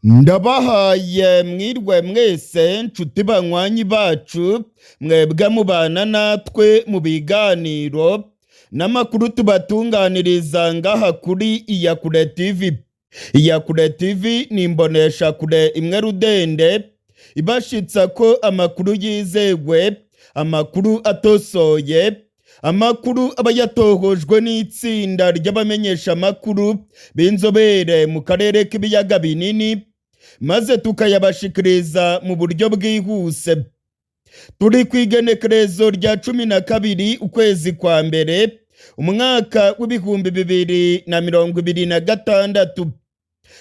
Ndabahaye mwirwe mwese, nshuti banywanyi bacu, mwebwe mubana natwe mu biganiro n'amakuru tubatunganiriza ngaha kuri Iyakure TV. Iyakure TV ni imboneshakure imwe rudende ibashitsa ko amakuru yizewe, amakuru atosoye, amakuru aba yatohojwe n'itsinda ry'abamenyeshamakuru b'inzobere mu karere k'ibiyaga binini, maze tukayabashikiriza mu buryo bwihuse. Turi ku igenekerezo rya 12 ukwezi kwa mbere, umwaka w'2026.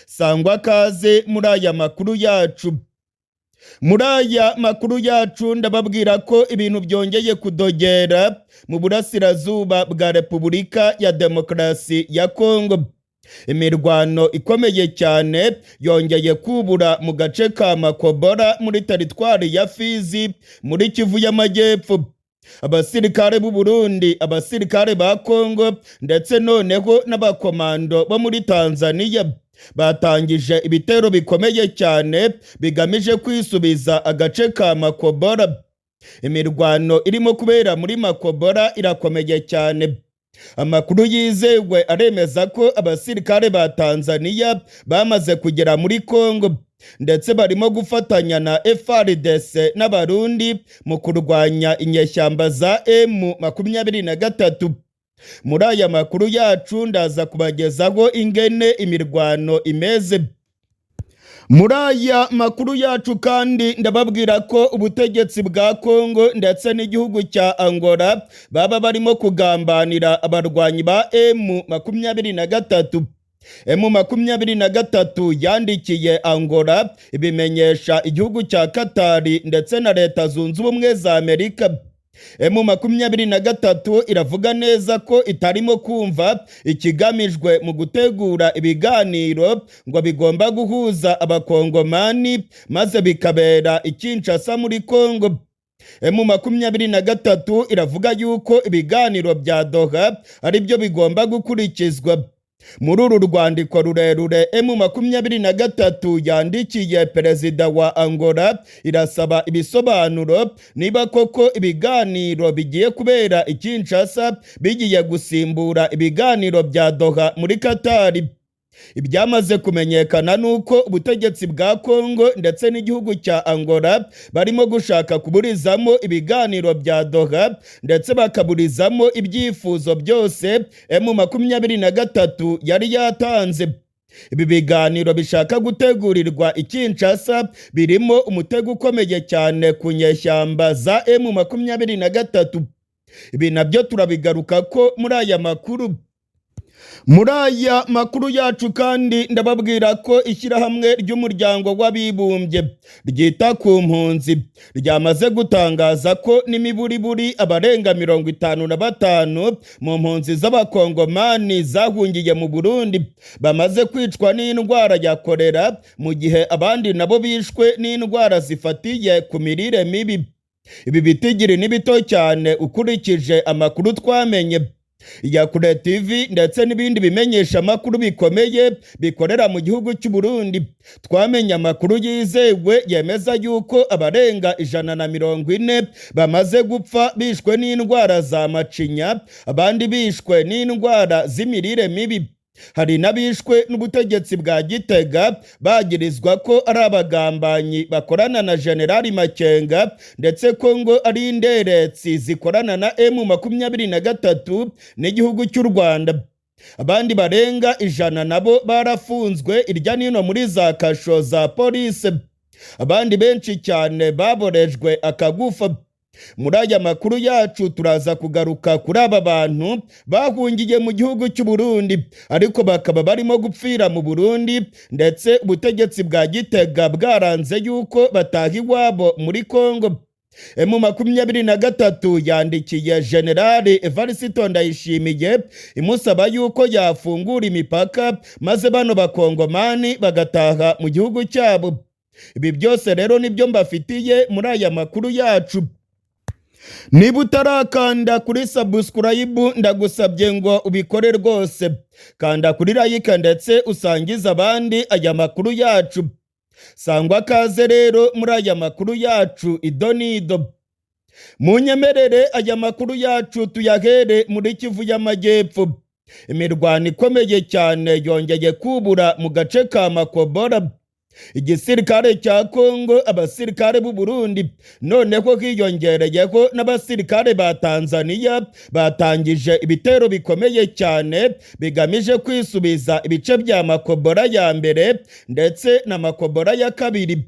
Sangwa kaze muri aya makuru yacu. Muri aya makuru yacu ndababwira ko ibintu byongeye kudogera mu burasirazuba bwa Repubulika ya Demokarasi ya Kongo. Imirwano ikomeye cyane yongeye kubura mu gace ka Makobora muri teritwari ya Fizi muri Kivu y'Amajyepfo. Abasirikare b'u Burundi, abasirikare ba Kongo ndetse noneho n'abakomando bo muri Tanzania batangije ibitero bikomeye cyane bigamije kwisubiza agace ka Makobora. Imirwano irimo kubera muri Makobora irakomeye cyane. Amakuru yizewe aremeza ko abasirikare ba Tanzania bamaze kugera muri Kongo, ndetse barimo gufatanya na FARDC n'Abarundi mu kurwanya inyeshyamba za M23. Muri aya makuru yacu ndaza kubagezaho ingene imirwano imeze. Muri aya makuru yacu kandi ndababwira ko ubutegetsi bwa Kongo ndetse n'igihugu cya Angola baba barimo kugambanira abarwanyi ba M23. M23 yandikiye Angola ibimenyesha igihugu cya Katari ndetse na Leta Zunze Ubumwe za Amerika. M23 iravuga neza ko itarimo kumva ikigamijwe mu gutegura ibiganiro ngo bigomba guhuza Abakongomani maze bikabera i Kinshasa muri Kongo. M23 iravuga yuko ibiganiro bya Doha ari byo bigomba gukurikizwa. Muri uru rwandiko rurerure M23 yandikiye perezida wa Angola, irasaba ibisobanuro niba koko ibiganiro bigiye kubera i Kinshasa bigiye gusimbura ibiganiro bya Doha muri Katari. Ibyamaze kumenyekana ni uko ubutegetsi bwa Kongo ndetse n'igihugu cya Angola barimo gushaka kuburizamo ibiganiro bya Doha, ndetse bakaburizamo ibyifuzo byose M23 yari yatanze. Ibi biganiro bishaka gutegurirwa i Kinshasa birimo umutego ukomeye cyane ku nyeshyamba za M23. Ibi nabyo turabigaruka ko muri aya makuru. Muri aya makuru yacu kandi ndababwira ko ishyirahamwe ry'Umuryango w'Abibumbye ryita ku mpunzi ryamaze gutangaza ko n'imiburiburi abarenga 55 mu mpunzi z'Abakongomani zahungiye mu Burundi bamaze kwicwa n'indwara ya kolera, mu gihe abandi nabo bishwe n'indwara zifatiye ku mirire mibi. Ibi bitigiri ni bito cyane ukurikije amakuru twamenye. Iyakure TV ndetse n'ibindi bimenyesha amakuru bikomeye bikorera mu gihugu cy'u Burundi, twamenye amakuru yizewe yemeza yuko abarenga 140 bamaze gupfa bishwe n'indwara za macinya, abandi bishwe n'indwara z'imirire mibi. Hari n'abishwe n'ubutegetsi bwa Gitega bagirizwa ko ari abagambanyi bakorana na Generali Makenga, ndetse ko ngo ari inderetsi zikorana na M23 n'igihugu cy'u Rwanda. Abandi barenga 100 nabo barafunzwe irya nino muri za kasho za polisi. Abandi benshi cyane baborejwe akagufa. Muri aya makuru yacu turaza kugaruka kuri aba bantu bahungiye mu gihugu cy'u Burundi, ariko bakaba barimo gupfira mu Burundi, ndetse ubutegetsi bwa Gitega bwaranze yuko bataha iwabo muri Kongo. M23 yandikiye Generali Evariste Ndayishimiye imusaba yuko yafungura imipaka maze bano Bakongomani bagataha mu gihugu cyabo. Ibi byose rero nibyo mbafitiye muri aya makuru yacu. Niba utarakanda kuri subscribe, ndagusabye ngo ubikore rwose. Kanda kuri like ndetse usangize abandi aya makuru yacu. Sangwa kaze rero muri aya makuru yacu idonido. Munyemerere aya makuru yacu tuyahere muri Kivu y'Amajyepfo. Imirwano ikomeye cyane yongeye kubura mu gace ka Makobora. Igisirikare cya Kongo, abasirikare b'u Burundi, noneho hiyongereyeho n'abasirikare ba Tanzania batangije ibitero bikomeye cyane bigamije kwisubiza ibice bya Makobora ya mbere ndetse na Makobora ya kabiri.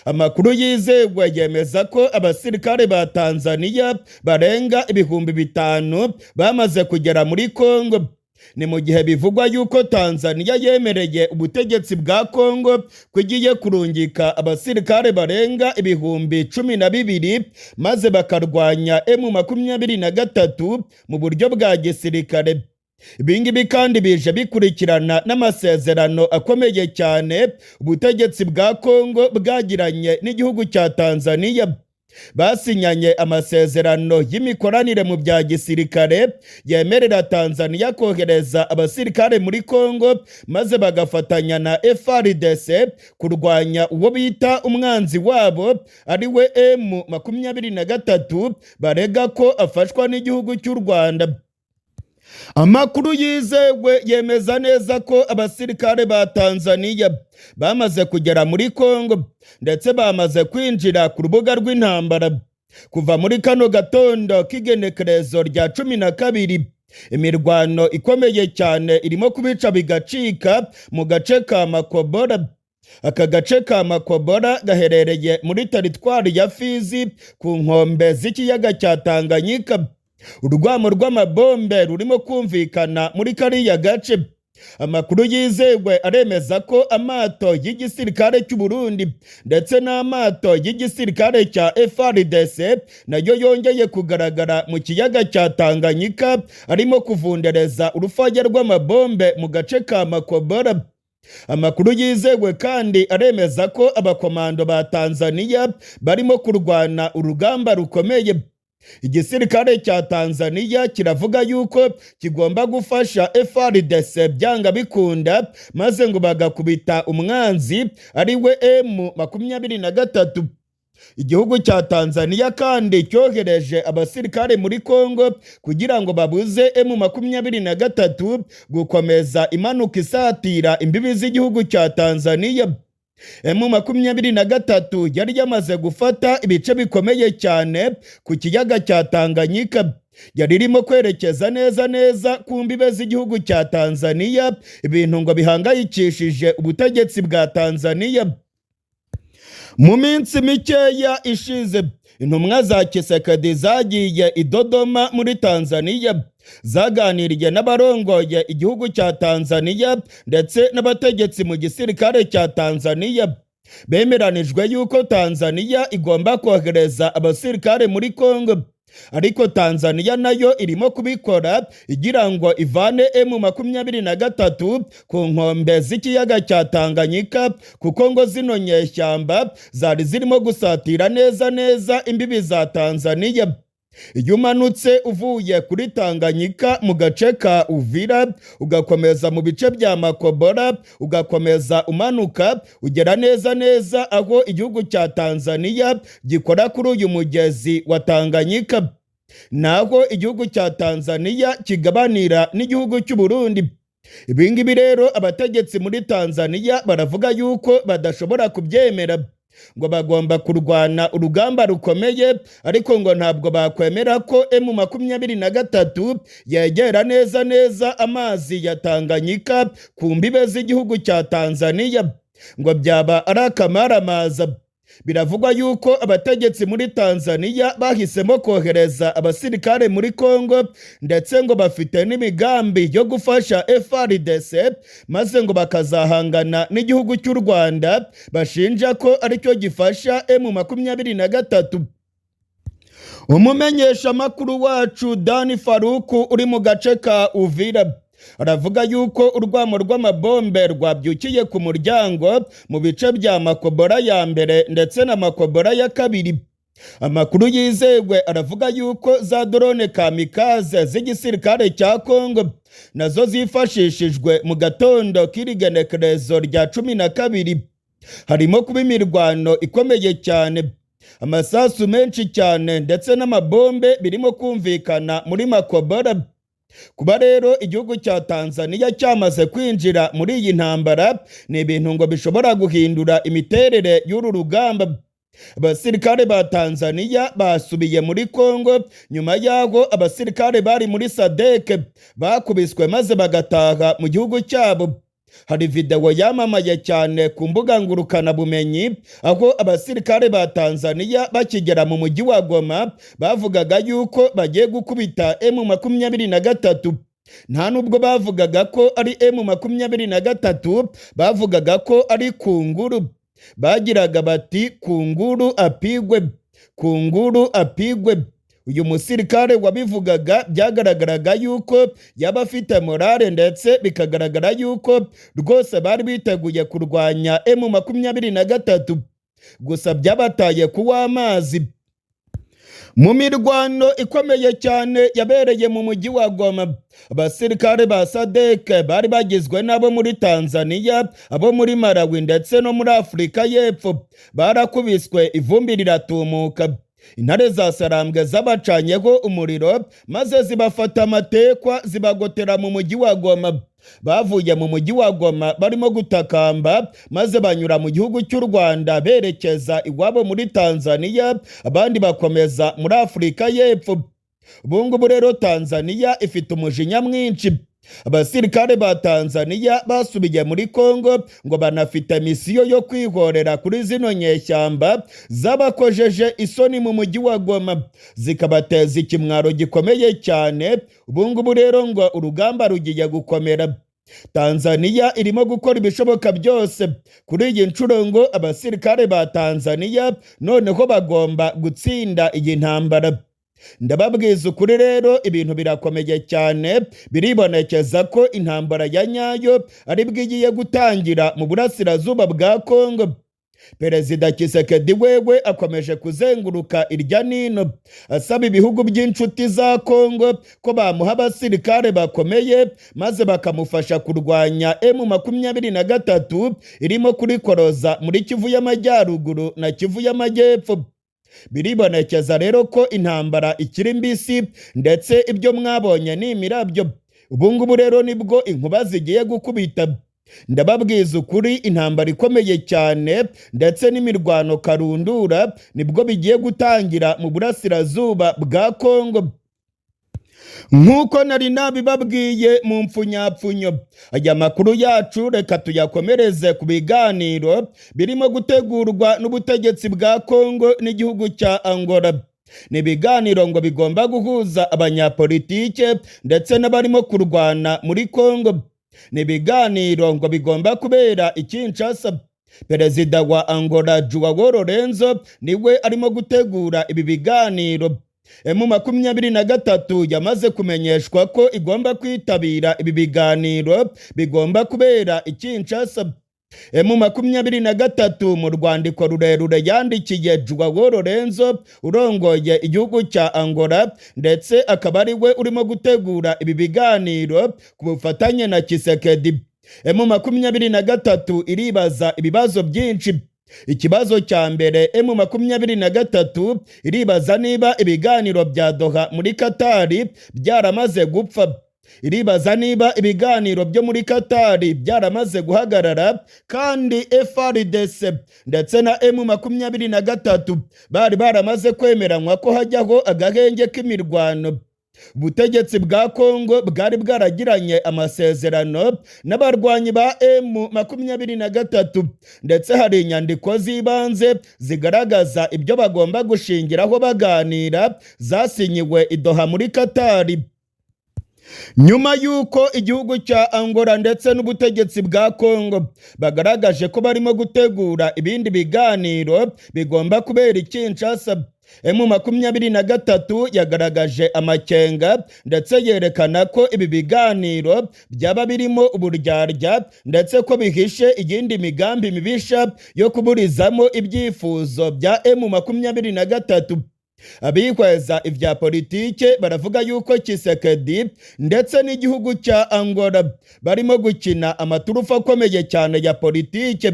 Amakuru yizewe yemeza ko abasirikare ba Tanzania barenga 5000 bamaze kugera muri Kongo. Ni mu gihe bivugwa yuko Tanzania yemereye ubutegetsi bwa Kongo ko igiye kurungika abasirikare barenga 12,000 maze bakarwanya M23 mu buryo bwa gisirikare. Ibingibi kandi bije bikurikirana n'amasezerano akomeye cyane ubutegetsi bwa Kongo bwagiranye n'igihugu cya Tanzania. Basinyanye amasezerano y'imikoranire mu bya gisirikare yemerera Tanzania kohereza abasirikare muri Kongo maze bagafatanya na FARDC kurwanya uwo bita umwanzi wabo, ari we M23 barega ko afashwa n'igihugu cy'u Rwanda. Amakuru yizewe yemeza neza ko abasirikare ba Tanzania bamaze kugera muri Kongo ndetse bamaze kwinjira ku rubuga rw'intambara. Kuva muri kano gatondo k'igenekerezo rya 12, imirwano ikomeye cyane irimo kubica bigacika mu gace ka Makobora. Aka gace ka Makobora gaherereye muri teritwari ya Fizi ku nkombe z'ikiyaga cya Tanganyika. Urwamo rw'amabombe rurimo kumvikana muri kariya gace. Amakuru yizewe aremeza ko amato y'igisirikare cy'u Burundi ndetse n'amato y'igisirikare cya FARDC nayo yongeye kugaragara mu kiyaga cya Tanganyika arimo kuvundereza urufaya rw'amabombe mu gace ka Makobora. Amakuru yizewe kandi aremeza ko abakomando ba Tanzania barimo kurwana urugamba rukomeye. Igisirikare cya Tanzania kiravuga yuko kigomba gufasha FARDC byanga bikunda, maze ngo bagakubita umwanzi ari we M23. Igihugu cya Tanzania kandi cyohereje abasirikare muri Kongo kugira ngo babuze M23 gukomeza imanuka isatira imbibi z'igihugu cya Tanzania. M23 yari yamaze gufata ibice bikomeye cyane ku kiyaga cya Tanganyika, yari irimo kwerekeza neza neza ku mbibe z'igihugu cya Tanzania, ibintu ngo bihangayikishije ubutegetsi bwa Tanzania. Mu minsi mikeya ishize, intumwa za Tshisekedi zagiye i Dodoma muri Tanzania, zaganiriye n'abarongoye igihugu cya Tanzania ndetse n'abategetsi mu gisirikare cya Tanzania. Bemeranijwe yuko Tanzania igomba kohereza abasirikare muri Kongo, ariko Tanzania nayo irimo kubikora igira ngo ivane M23 ku nkombe z'ikiyaga cya Tanganyika, kuko ngo zino nyeshyamba zari zirimo gusatira neza neza imbibi za Tanzania. Iyo umanutse uvuye kuri Tanganyika mu gace ka Uvira, ugakomeza mu bice bya Makobora, ugakomeza umanuka ugera neza neza aho igihugu cya Tanzania gikora kuri uyu mugezi wa Tanganyika, naho igihugu cya Tanzania kigabanira n'igihugu cy'u Burundi. Ibi ngibi rero abategetsi muri Tanzania baravuga yuko badashobora kubyemera, ngo bagomba kurwana urugamba rukomeye, ariko ngo ntabwo bakwemera ko M23 yegera neza neza amazi ya Tanganyika ku mbibe z'igihugu cya Tanzania, ngo byaba ari akamaramaza. Biravugwa yuko abategetsi muri Tanzania bahisemo kohereza abasirikare muri Kongo, ndetse ngo bafite n'imigambi yo gufasha FARDC maze ngo bakazahangana n'igihugu cy'u Rwanda bashinja ko aricyo gifasha M23. Umumenyeshamakuru wacu Dani Faruku uri mu gace ka Uvira aravuga yuko urwamo rw'amabombe rwabyukiye ku muryango mu bice bya Makobora ya mbere ndetse na Makobora ya kabiri. Amakuru yizewe aravuga yuko za drone kamikaze z'igisirikare cya Kongo nazo zifashishijwe mu gatondo k'irigenekerezo rya 12. Harimo kuba imirwano ikomeye cyane, amasasu menshi cyane ndetse n'amabombe birimo kumvikana muri Makobola. Kuba rero igihugu cya Tanzania cyamaze kwinjira muri iyi ntambara ni ibintu ngo bishobora guhindura imiterere y'uru rugamba. Abasirikare ba Tanzania basubiye muri Kongo nyuma y'aho abasirikare bari muri SADC bakubiswe maze bagataha mu gihugu cyabo. Hari videwo yamamaye cyane ku mbuga ngurukanabumenyi aho abasirikare ba Tanzania bakigera mu mujyi wa Goma bavugaga yuko bagiye gukubita M23. Nta nubwo bavugaga ko ari M23, bavugaga ko ari kunguru. Bagiraga bati: "Kunguru apigwe, kunguru apigwe." Uyu musirikare wabivugaga byagaragaraga yuko yaba afite morale, ndetse bikagaragara yuko rwose bari biteguye kurwanya M23, gusa byabataye kuw'amazi. Mu mirwano ikomeye cyane yabereye mu mujyi wa Goma, abasirikare ba SADC bari bagizwe n'abo muri Tanzania, abo muri Malawi ndetse no muri Afurika y'Epfo barakubiswe, ivumbi riratumuka. Intare za Sarambwe zabacanyeho umuriro maze zibafata amatekwa, zibagotera mu mujyi wa Goma. Bavuye mu mujyi wa Goma barimo gutakamba maze banyura mu gihugu cy'u Rwanda berekeza iwabo muri Tanzania, abandi bakomeza muri Afurika y'Epfo. Ubu ngubu rero Tanzania ifite umujinya mwinshi. Abasirikare ba Tanzania basubiye muri Kongo ngo banafite misiyo yo kwihorera kuri zino nyeshyamba zabakojeje isoni mu mujyi wa Goma, zikabateza ikimwaro gikomeye cyane. Ubu ngubu rero ngo urugamba rugiye gukomera. Tanzania irimo gukora ibishoboka byose kuri iyi nshuro ngo abasirikare ba Tanzania noneho bagomba gutsinda iyi ntambara. Ndababwiza ukuri rero, ibintu birakomeye cyane. Biribonekeza ko intambara ya nyayo ari bwo igiye gutangira mu burasirazuba bwa Kongo. Perezida Tshisekedi wewe akomeje kuzenguruka irya nino asaba ibihugu by'inshuti za Kongo ko bamuha abasirikare bakomeye maze bakamufasha kurwanya M23 irimo kurikoroza muri Kivu y'Amajyaruguru na Kivu y'Amajyepfo. Biribonekeza rero ko intambara ikiri mbisi, ndetse ibyo mwabonye ni imirabyo. Ubu ngubu rero nibwo inkuba zigiye gukubita. Ndababwiza ukuri, intambara ikomeye cyane ndetse n'imirwano karundura nibwo bigiye gutangira mu burasirazuba bwa Kongo. Nk'uko nari nabibabwiye mu mpfunyapfunyo, aya makuru yacu reka tuyakomereze ku biganiro birimo gutegurwa n'ubutegetsi bwa Kongo n'igihugu cya Angola. Ni ibiganiro ngo bigomba guhuza abanyapolitike ndetse n'abarimo kurwana muri Kongo. Ni ibiganiro ngo bigomba kubera i Kinshasa. Perezida wa Angola João Lourenço niwe arimo gutegura ibi biganiro. M23 yamaze kumenyeshwa ko igomba kwitabira ibi biganiro bigomba kubera i Kinshasa. M23 mu rwandiko rurerure yandikiye João Lourenço urongoye igihugu cya Angola, ndetse akaba ari we urimo gutegura ibi biganiro ku bufatanye na Tshisekedi, M23 iribaza ibibazo byinshi. Ikibazo cya mbere, M23 iribaza niba ibiganiro bya Doha muri Katari byaramaze gupfa. Iribaza niba ibiganiro byo muri Katari byaramaze guhagarara kandi FARDC ndetse na M23 bari baramaze kwemeranywa ko hajyaho agahenge k'imirwano. Ubutegetsi bwa Kongo bwari bwaragiranye amasezerano n'abarwanyi ba M23, ndetse hari inyandiko z'ibanze zigaragaza ibyo bagomba gushingiraho baganira zasinyiwe i Doha muri Katari. Nyuma y'uko igihugu cya Angola ndetse n'ubutegetsi bwa Kongo bagaragaje ko barimo gutegura ibindi biganiro bigomba kubera i Kinshasa, M23 yagaragaje amakenga ndetse yerekana ko ibi biganiro byaba birimo uburyarya, ndetse ko bihishe iyindi migambi mibisha yo kuburizamo ibyifuzo bya M23. Abihweza ibya politike baravuga yuko Tshisekedi ndetse n'igihugu cya Angola barimo gukina amaturufu akomeye cyane ya politike.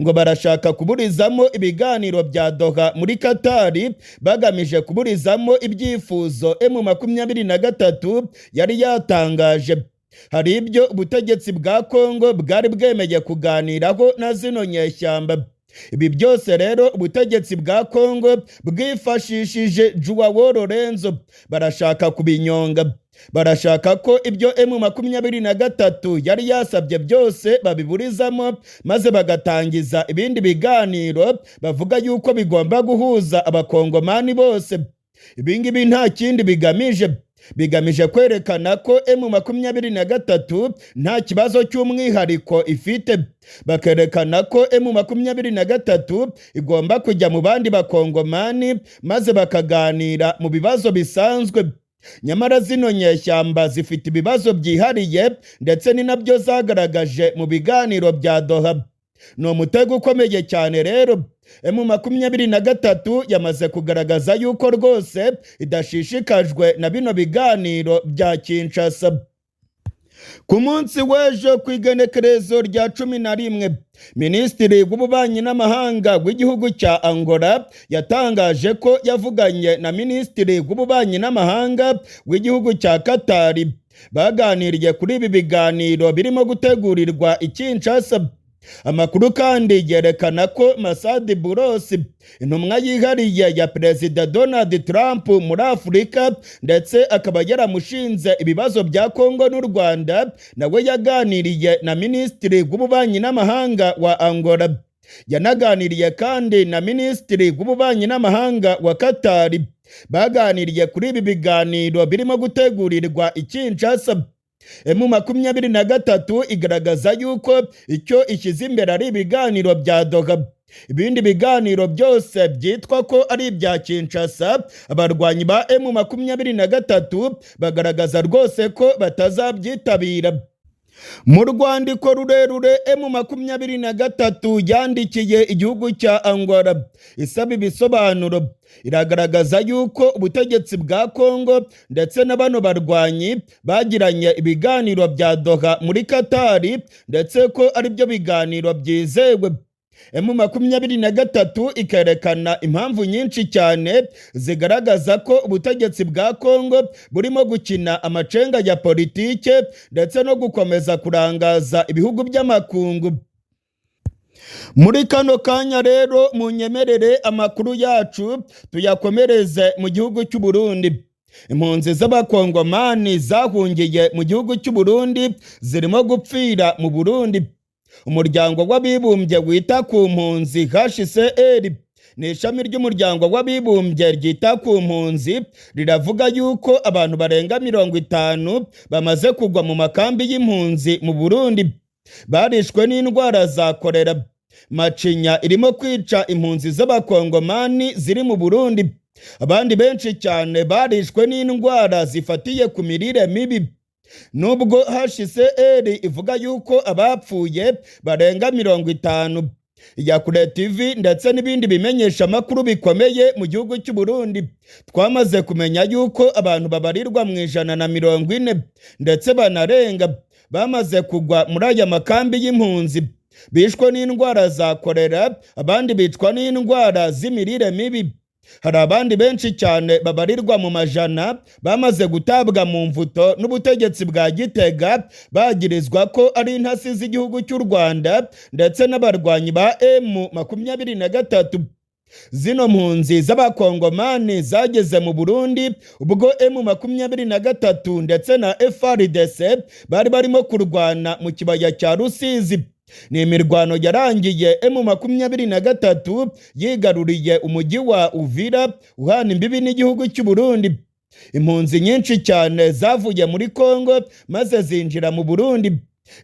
Ngo barashaka kuburizamo ibiganiro bya Doha muri Katari, bagamije kuburizamo ibyifuzo M23 yari yatangaje. Hari ibyo ubutegetsi bwa Kongo bwari bwemeye kuganiraho na zino nyeshyamba. Ibi byose rero ubutegetsi bwa Kongo bwifashishije Joao Lorenzo barashaka kubinyonga. Barashaka ko ibyo M23 yari yasabye byose babiburizamo, maze bagatangiza ibindi biganiro bavuga yuko bigomba guhuza abakongomani bose. Ibi ngibi nta kindi bigamije, bigamije kwerekana ko M23 nta kibazo cy'umwihariko ifite, bakerekana ko M23 igomba kujya mu bandi bakongomani maze bakaganira mu bibazo bisanzwe. Nyamara zino nyeshyamba zifite ibibazo byihariye, ndetse ni nabyo zagaragaje mu biganiro bya Doha. Ni umutego ukomeye cyane rero. M23 yamaze kugaragaza yuko rwose idashishikajwe na bino biganiro bya Kinshasa. Ku munsi w'ejo ku igenekerezo rya 11, Minisitiri w'Ububanyi n'Amahanga w'igihugu cya Angola yatangaje ko yavuganye na Minisitiri w'Ububanyi n'Amahanga w'igihugu cya Katari. Baganiriye kuri ibi biganiro birimo gutegurirwa i Kinshasa. Amakuru kandi yerekana ko Masadi Bulos, intumwa yihariye ya Perezida Donald Trump muri Afurika, ndetse akaba yaramushinze ibibazo bya Kongo n'u Rwanda, nawe yaganiriye na Minisitiri w'Ububanyi n'Amahanga wa Angola. Yanaganiriye kandi na Minisitiri w'Ububanyi n'Amahanga wa Katari. Baganiriye kuri ibi biganiro birimo gutegurirwa i Kinshasa. M23 igaragaza yuko icyo ishyize imbere ari ibiganiro bya Doha. Ibindi biganiro byose byitwa ko ari ibya Kinshasa, abarwanyi ba M23 bagaragaza rwose ko batazabyitabira. Mu rwandiko rurerure M23 yandikiye igihugu cya Angola isaba ibisobanuro, iragaragaza yuko ubutegetsi bwa Kongo ndetse na bano barwanyi bagiranye ibiganiro bya Doha muri Katari, ndetse ko ari byo biganiro byizewe. M23 ikerekana impamvu nyinshi cyane zigaragaza ko ubutegetsi bwa Kongo burimo gukina amacenga ya politike ndetse no gukomeza kurangaza ibihugu by'amakungu. Muri kano kanya rero munyemerere amakuru yacu tuyakomereze mu gihugu cy'u Burundi. Impunzi z'abakongomani zahungiye mu gihugu cy'u Burundi zirimo gupfira mu Burundi. Umuryango w'Abibumbye wita ku mpunzi HCR, ni ishami ry'umuryango w'Abibumbye ryita ku mpunzi, riravuga yuko abantu barenga 50 bamaze kugwa mu makambi y'impunzi mu Burundi, barishwe n'indwara za kolera. Macinya irimo kwica impunzi z'abakongomani ziri mu Burundi. Abandi benshi cyane barishwe n'indwara zifatiye ku mirire mibi. Nubwo HCR ivuga yuko abapfuye barenga 50, Iyakure TV ndetse n'ibindi bimenyesha amakuru bikomeye mu gihugu cy'u Burundi twamaze kumenya yuko abantu babarirwa mu 140 ndetse banarenga bamaze kugwa muri aya makambi y'impunzi, bishwe n'indwara za kolera, abandi bicwa n'indwara z'imirire mibi. Hari abandi benshi cyane babarirwa mu majana bamaze gutabwa mu mvuto n'ubutegetsi bwa Gitega, bagirizwa ko ari intasi z'igihugu cy'u Rwanda ndetse n'abarwanyi ba M23. Zino mpunzi z'abakongomani zageze mu Burundi ubwo M23 ndetse na FARDC bari barimo kurwana mu kibaya cya Rusizi. Ni imirwano yarangiye M23 yigaruriye umujyi wa Uvira uhana imbibi n'igihugu cy'u Burundi. Impunzi nyinshi cyane zavuye muri Kongo maze zinjira mu Burundi.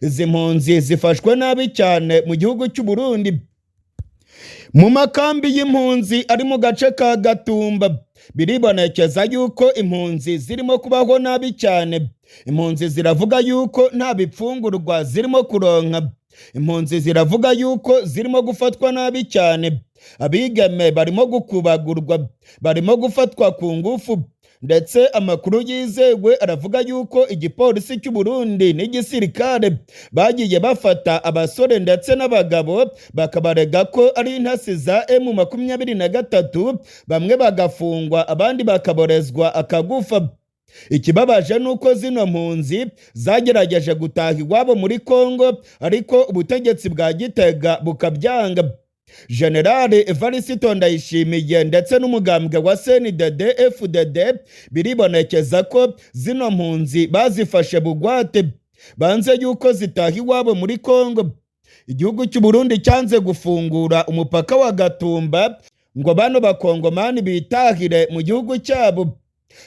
Izi mpunzi zifashwe nabi cyane mu gihugu cy'u Burundi. Mu makambi y'impunzi ari mu gace ka Gatumba biribonekeza yuko impunzi zirimo kubaho nabi cyane. Impunzi ziravuga yuko nta bipfungurwa zirimo kuronka. Impunzi ziravuga yuko zirimo gufatwa nabi cyane. Abigeme barimo gukubagurwa, barimo gufatwa ku ngufu, Ndetse amakuru yizewe aravuga yuko igipolisi cy'u Burundi n'igisirikare bagiye bafata abasore ndetse n'abagabo bakabarega ko ari intasi za M23, bamwe bagafungwa abandi bakaborezwa akagufa. Ikibabaje ni uko zino mpunzi zagerageje gutaha iwabo muri Kongo, ariko ubutegetsi bwa Gitega bukabyanga. General Evariste Ndayishimiye ndetse n'umugambwe wa CNDD FDD biribonekeza ko zino mpunzi bazifashe bugwate, banze yuko zitaha iwabo muri Kongo. Igihugu cy'u Burundi cyanze gufungura umupaka wa Gatumba ngo bano bakongomani bitahire mu gihugu cyabo.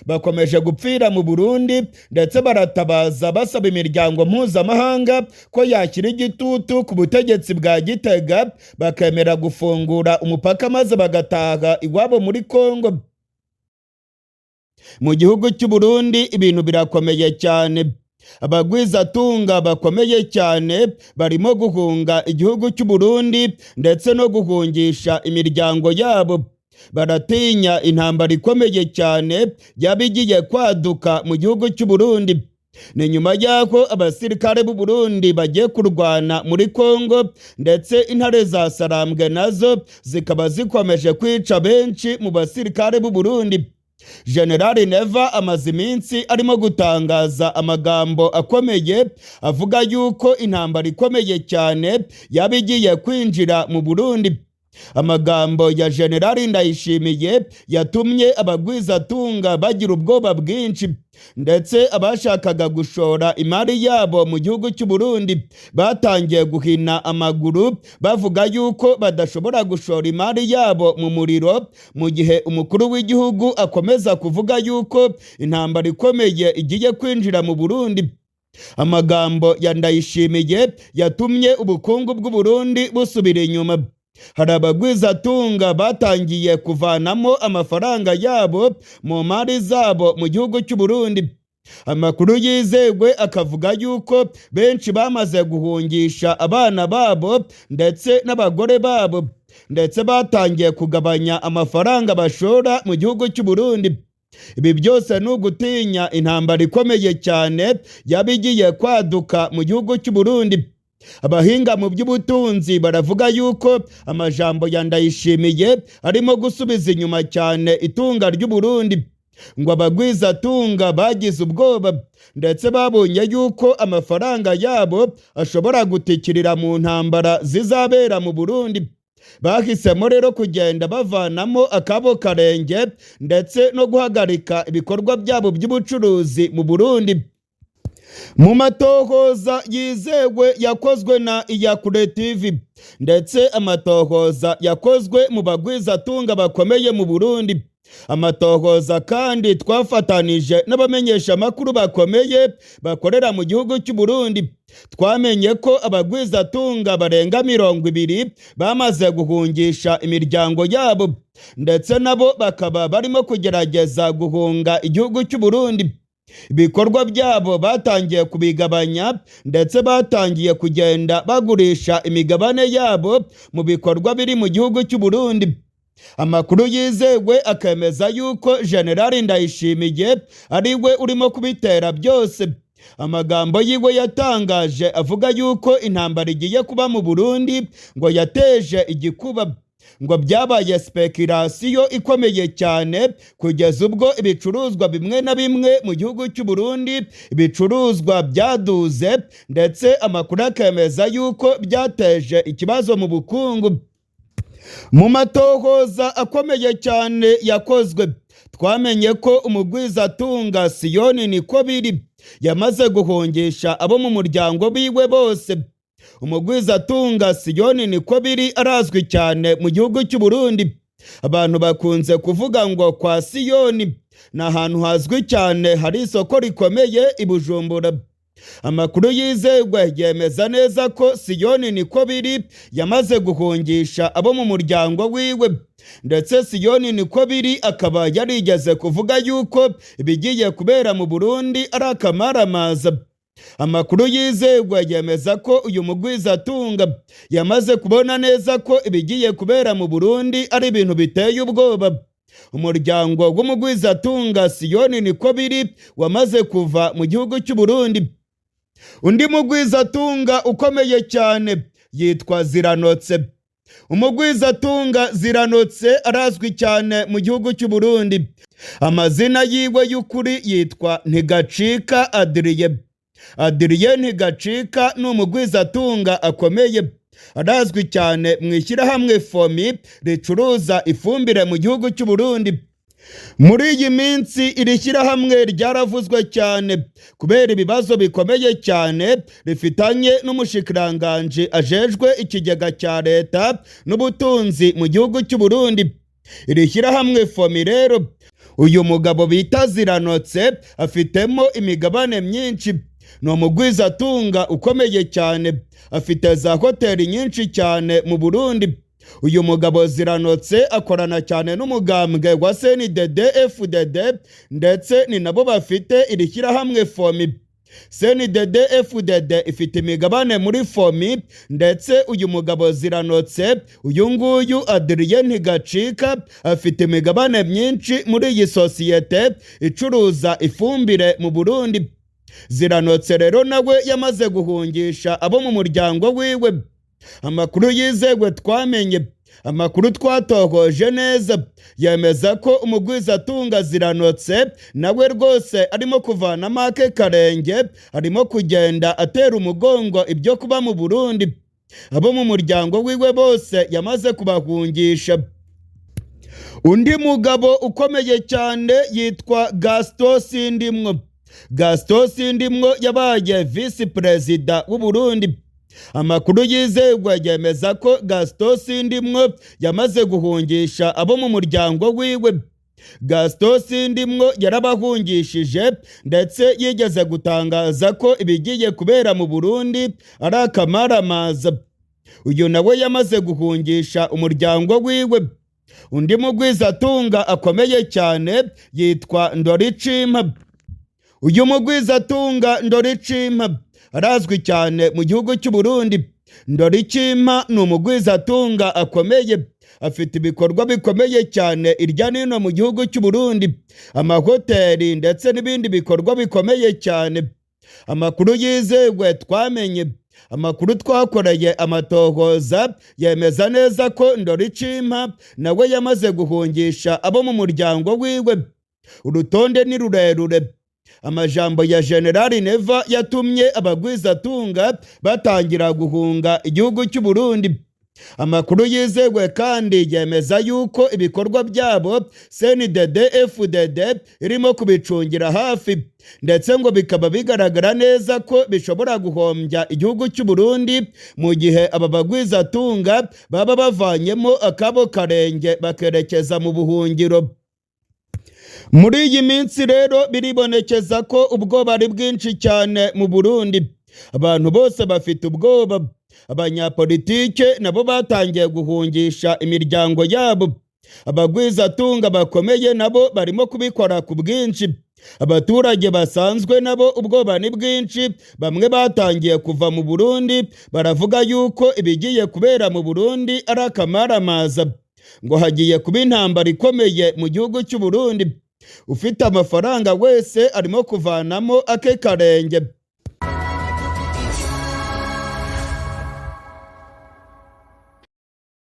Bakomeje gupfira mu Burundi, ndetse baratabaza basaba imiryango mpuzamahanga ko yakira igitutu ku butegetsi bwa Gitega, bakemera gufungura umupaka maze bagataha iwabo muri Kongo. Mu gihugu cy'u Burundi ibintu birakomeye cyane. Abagwizatunga bakomeye cyane barimo guhunga igihugu cy'u Burundi ndetse no guhungisha imiryango yabo. Baratinya intambara ikomeye cyane yaba igiye kwaduka mu gihugu cy'u Burundi. Ni nyuma y'aho abasirikare b'u Burundi bagiye kurwana muri Kongo, ndetse intare za Sarambwe nazo zikaba zikomeje kwica benshi mu basirikare b'u Burundi. General Neva amaze iminsi arimo gutangaza amagambo akomeye avuga yuko intambara ikomeye cyane yaba igiye kwinjira mu Burundi. Amagambo ya General Ndayishimiye yatumye abagwizatunga bagira ubwoba bwinshi, ndetse abashakaga gushora imari yabo mu gihugu cy'u Burundi batangiye guhina amaguru, bavuga yuko badashobora gushora imari yabo mu muriro mu gihe umukuru w'igihugu akomeza kuvuga yuko intambara ikomeye igiye kwinjira mu Burundi. Amagambo ya Ndayishimiye yatumye ubukungu bw'u Burundi busubira inyuma. Hari abagwizatunga batangiye kuvanamo amafaranga yabo mu mari zabo mu gihugu cy'u Burundi. Amakuru yizewe akavuga yuko benshi bamaze guhungisha abana babo ndetse n'abagore babo, ndetse batangiye kugabanya amafaranga bashora mu gihugu cy'u Burundi. Ibi byose ni ugutinya intambara ikomeye cyane yaba igiye kwaduka mu gihugu cy'u Burundi. Abahinga mu by'ubutunzi baravuga yuko amajambo ya Ndayishimiye arimo gusubiza inyuma cyane itunga ry'u Burundi. Ngo abagwizatunga bagize ubwoba, ndetse babonye yuko amafaranga yabo ashobora gutikirira mu ntambara zizabera mu Burundi. Bahisemo rero kugenda bavanamo akabo karenge ndetse no guhagarika ibikorwa byabo by'ubucuruzi mu Burundi. Mu matohoza yizewe yakozwe na Iyakure TV, ndetse amatohoza yakozwe mu bagwizatunga bakomeye mu Burundi, amatohoza kandi twafatanije n'abamenyesha amakuru bakomeye bakorera mu gihugu cy'u Burundi, twamenye ko abagwizatunga barenga 20 bamaze guhungisha imiryango yabo, ndetse nabo bakaba barimo kugerageza guhunga igihugu cy'u Burundi. Ibikorwa byabo batangiye kubigabanya, ndetse batangiye kugenda bagurisha imigabane yabo mu bikorwa biri mu gihugu cy'u Burundi. Amakuru yizewe akemeza yuko General Ndayishimiye ari we urimo kubitera byose. Amagambo yiwe yatangaje avuga yuko intambara igiye kuba mu Burundi ngo yateje igikuba, ngo byabaye speculation ikomeye cyane kugeza ubwo ibicuruzwa bimwe na bimwe mu gihugu cy'u Burundi ibicuruzwa byaduze, ndetse amakuru akemeza yuko byateje ikibazo mu bukungu. Mu matohoza akomeye cyane yakozwe, twamenye ko umugwizatunga Siyoni Nikobiri yamaze guhungisha abo mu muryango biwe bose. Umugwizatunga Siyoni Nikobiri arazwi cyane mu gihugu cy'u Burundi. Abantu bakunze kuvuga ngo kwa Siyoni ni ahantu hazwi cyane hari isoko rikomeye i Bujumbura. Amakuru yizewe yemeza neza ko Siyoni Nikobiri yamaze guhungisha abo mu muryango wiwe, ndetse Siyoni Nikobiri akaba yarigeze kuvuga yuko ibigiye kubera mu Burundi ari akamaramaza. Amakuru yizewe yemeza ko uyu mugwizatunga yamaze kubona neza ko ibigiye kubera mu Burundi ari ibintu biteye ubwoba. Umuryango w'umugwizatunga Siyoni niko biri wamaze kuva mu gihugu cy'u Burundi. Undi mugwizatunga ukomeye cyane yitwa Ziranotse. Umugwizatunga Ziranotse arazwi cyane mu gihugu cy'u Burundi. Amazina yiwe y'ukuri yitwa Ntigacika Adriye. Adriye Ntigacika ni umugwizatunga akomeye, arazwi cyane mu ishyirahamwe FOMI ricuruza ifumbire mu gihugu cy'u Burundi. Muri iyi minsi iri shyirahamwe ryaravuzwe cyane kubera ibibazo bikomeye cyane rifitanye n'umushikiranganji ajejwe ikigega cya leta n'ubutunzi mu gihugu cy'u Burundi. Iri shyirahamwe FOMI rero, uyu mugabo bita Ziranotse afitemo imigabane myinshi. Ni umugwizatunga ukomeye cyane, afite za hoteli nyinshi cyane mu Burundi. Uyu mugabo Ziranotse akorana cyane n'umugambwe wa CNDD FDD, ndetse ni nabo bafite iri shyirahamwe FOMI. CNDD FDD ifite imigabane muri FOMI, ndetse uyu mugabo Ziranotse, uyu nguyu Adrien Ntigacika, afite imigabane myinshi muri iyi sosiyete icuruza ifumbire mu Burundi. Ziranotse rero nawe yamaze guhungisha abo mu muryango wiwe. Amakuru yizewe twamenye, amakuru twatohoje neza, yemeza ko umugwizatunga Ziranotse nawe rwose arimo kuvanamo ake karenge, arimo kugenda atera umugongo ibyo kuba mu Burundi. Abo mu muryango wiwe bose yamaze kubahungisha. Undi mugabo ukomeye cyane yitwa Gaston Sindimwo. Gaston Sindimwo yabaye visi perezida w'u Burundi. Amakuru yizerwa yemeza ko Gaston Sindimwo yamaze guhungisha abo mu muryango wiwe. Gaston Sindimwo yarabahungishije, ndetse yigeze gutangaza ko ibigiye kubera mu Burundi ari akamaramaza. Uyu nawe yamaze guhungisha umuryango wiwe. Undi mugwizatunga akomeye cyane yitwa Ndoricimpa. Uyu mugwizatunga Ndoricimpa arazwi cyane mu gihugu cy'u Burundi. Ndoricimpa ni umugwizatunga akomeye, afite ibikorwa bikomeye cyane irya nino mu gihugu cy'u Burundi, amahoteli ndetse n'ibindi bikorwa bikomeye cyane. Amakuru yizewe twamenye, amakuru twakoreye amatohoza, yemeza neza ko Ndoricimpa nawe yamaze guhungisha abo mu muryango wiwe. Urutonde ni rurerure. Amajambo ya Generali Neva yatumye abagwizatunga batangira guhunga igihugu cy'u Burundi. Amakuru yizewe kandi yemeza yuko ibikorwa byabo CNDD FDD irimo kubicungira hafi, ndetse ngo bikaba bigaragara neza ko bishobora guhombya igihugu cy'u Burundi mu gihe aba bagwizatunga baba bavanyemo akabo karenge bakerekeza mu buhungiro. Muri iyi minsi rero biribonekeza ko ubwoba ari bwinshi cyane mu Burundi. Abantu bose bafite ubwoba. Abanyapolitike nabo batangiye guhungisha imiryango yabo. Abagwizatunga bakomeye nabo barimo kubikora ku bwinshi. Abaturage basanzwe nabo ubwoba ni bwinshi. Bamwe batangiye kuva mu Burundi, baravuga yuko ibigiye kubera mu Burundi ari akamaramaza, ngo hagiye kuba intambara ikomeye mu gihugu cy'u Burundi. Ufite amafaranga wese arimo kuvanamo ake karenge.